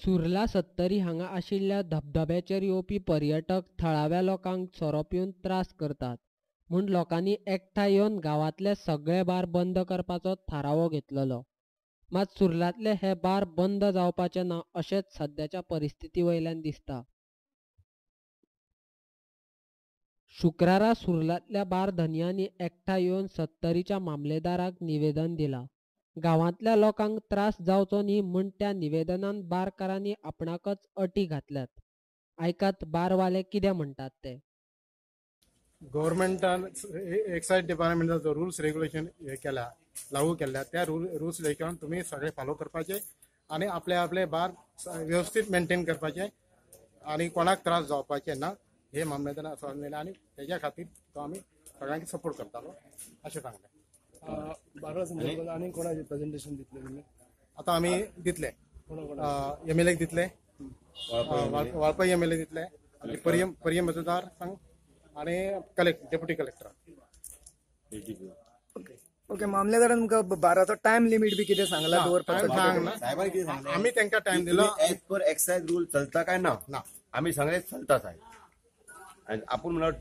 सुर्ला सत्तरी हांगा आशिल्ल्या धबधब्याचेर येवपी पर्यटक थळाव्या लोकांक सोरो पिवन त्रास करतात म्हूण लोकांनी एकठांय येवन गांवांतले सगळे बार बंद करपाचो थारावो घेतलेलो. मात सुर्लांतले हे बार बंद जावपाचे ना अशेंच सद्याच्या परिस्थिती वयल्यान दिसता. शुक्रारा सुर्लांतल्या बार धनयांनी एकठांय येवन सत्तरीच्या मामलेदाराक निवेदन दिलां. गांवांतल्या लोकांक त्रास जावचो न्ही म्हूण त्या निवेदनान बारकारांनी आपणाकच अटी घातल्यात. आयकात बारवाले कितें म्हणटात ते. गव्हर्मेंटान एक्सायज डिपार्टमेंटाचो रुल्स रेग्युलेशन हे केल्या, लागू केल्या, त्या रुल्स रेग्युलेशन तुमी सगळे फॉलो करपाचे आनी आपले आपले बार व्यवस्थीत मेंटेन करपाचे आनी कोणाक त्रास जावपाचे ना हे मामलेदारान सांगलें आनी तेज्या खातीर तो आमी सगळ्यांक सपोर्ट करतालो अशें सांगलें. आनी कोणाचें प्रेजेंटेशन दितले तुमी? आतां आमी दितले, एमएलएक दितले, वाळपय एमएलए दितले, आनी पर्यम मतदार संघ आनी कलेक्टर, डेप्युटी कलेक्टर. ओके, मामलेदारान तुमकां बाराचो टायम लिमीट बी कितें सांगला दवरपाचो? आमी तांकां टायम दिलो. एज पर एक्सायज रूल चलता काय ना? ना, आमी सांगले चलता साहेब. आनी आपूण म्हणल्यार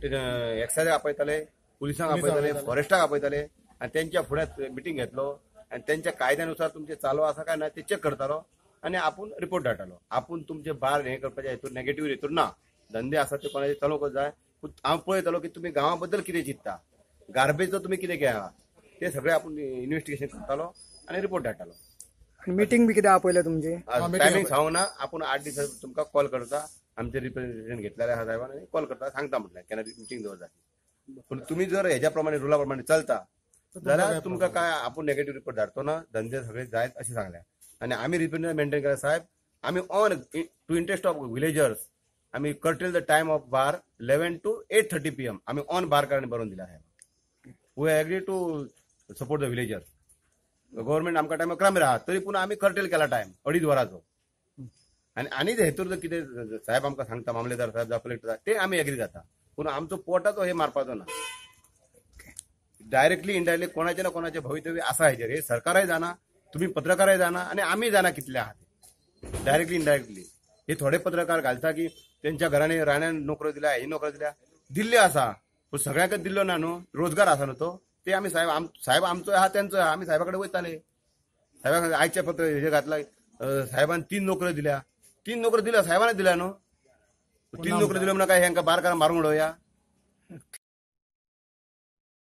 एक्सायजाक आपयताले, पुलिसांक आपयताले, फॉरेस्टाक आपयताले आनी तेंच्या फुड्यांत मिटींग घेतलो आनी तेंच्या कायद्यानुसार तुमचें चालू आसा काय ना ते चॅक करतालो आनी आपूण रिपोर्ट धाडटालो. आपूण तुमचे बार हें करपाचें हेतून नेगेटीव हेतून ना, धंदे आसा ते कोणाचे चलोवंक जाय. हांव पळयतालो की तुमी गांवा बद्दल कितें चिंत्ता, गार्बेजचो तुमी कितें घेया ते सगळे आपूण इन्व्हेस्टिगेशन करतालो आनी रिपोर्ट धाडटालो. मिटींग बी कितें आपयल्या तुमची? टायमींग सांगूंक ना, आपूण 8 दिसां तुमकां कॉल करता, आमचे रिप्रेझेंटेशन घेतलेले आसा साहेबान आनी कॉल करता सांगता म्हटल्यार केन्ना मिटींग दवरता. पूण तुमी जर हेज्या प्रमाणे रुला प्रमाणे चलता जाल्यार तुमकां काय आपूण नेगेटीव रिपोर्ट धाडचो ना, धंदे सगळे जायत अशें सांगलें. आनी आमी रिप्रेझेंटेशन मेंटेन केला साहेब. आमी on to interest of villagers आमी curtail the time of bar 11 to 8:30 PM आमी ऑन बार कारण बरोवन दिला साहेब. We agree to support the villagers. Government आमकां टायम 11 मेरेन आहा तरी पूण आमी कर्टेल केला टायम 2.5 वरांचो. आनी आनी हेतूर जर कितें साहेब आमकां सांगता, मामलेदार साहेब जावं कलेक्टर साहेब, ते आमी एग्री जाता. पूण आमचो पोटाचो हे मारपाचो ना. डायरेक्टली इनडायरेक्टली कोणाचे ना कोणाचे भवितव्य आसा हेजेर. हे सरकारय जाणा, तुमी पत्रकारय जाणा आनी आमी जाणा कितले आहा ते. डायरेक्टली इनडायरेक्टली हे थोडे पत्रकार घालता की तेंच्या घरांनी राण्यान नोकऱ्यो दिल्या, ही नोकऱ्यो दिल्या, दिल्ल्यो आसा पूण सगळ्यांकच दिल्लो ना न्हू, रोजगार आसा न्हू तो. ते आमी साहेब, साहेब आमचो आहा तेंचो आहा, आमी साहेबा कडेन वयताले. साहेबाक आयचे पत्र हेजे घातला, साहेबान 3 नोकऱ्यो दिल्या, 3 नोकऱ्यो दिल्या साहेबान दिल्या न्हू. 3 नोकऱ्यो दिल्यो म्हणून काय हेंकां बारकारां मारून उडोवया?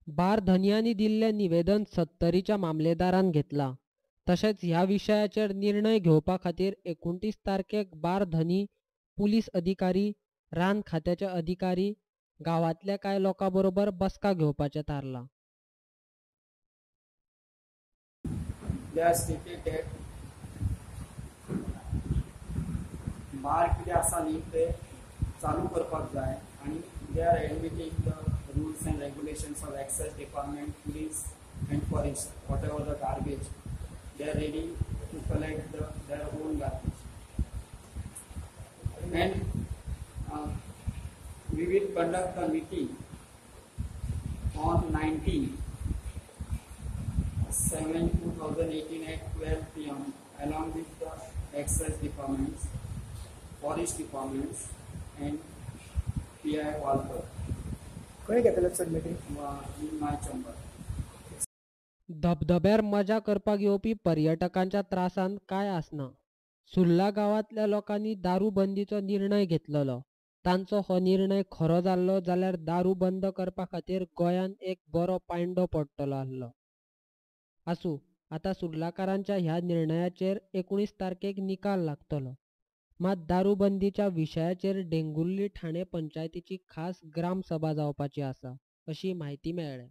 बार धनयांनी दिल्लें निवेदन सत्तरीच्या मामलेदारान घेतलां. तशेंच ह्या विशयाचेर निर्णय घेवपा खातीर 29 तारखेक बार धनी, पुलीस अधिकारी, रान खात्याचे अधिकारी, गांवांतल्या कांय लोकां बरोबर बसका घेवपाचें थारलां. बार कितें आसा न्ही ते चालू करपाक जाय आनी they are admitting the rules and regulations of excise department, police and forest, whatever the garbage they are ready to collect their own garbage. And we will conduct the meeting on 19/7/2018 at 12 PM along with the excise departments, forest departments and PI Valpoi. खंय घेतले sir meeting? In my chamber. धबधब्यार मजा करपाक येवपी पर्यटकांच्या त्रासान कांय आसना. सुर्ला गांवांतल्या लोकांनी दारू बंदीचो निर्णय घेतलेलो. तांचो हो निर्णय खरो जाल्लो जाल्यार दारू बंद करपा खातीर गोंयांत एक बरो पांयडो पडटलो आसलो. आसूं, आतां सुर्लाकारांच्या ह्या निर्णयाचेर 19 तारखेक निकाल लागतलो. मात दारू बंदीच्या विशयाचेर डेंगुर्ली ठाणे पंचायतीची खास ग्रामसभा जावपाची आसा अशी म्हायती मेळ्ळ्या.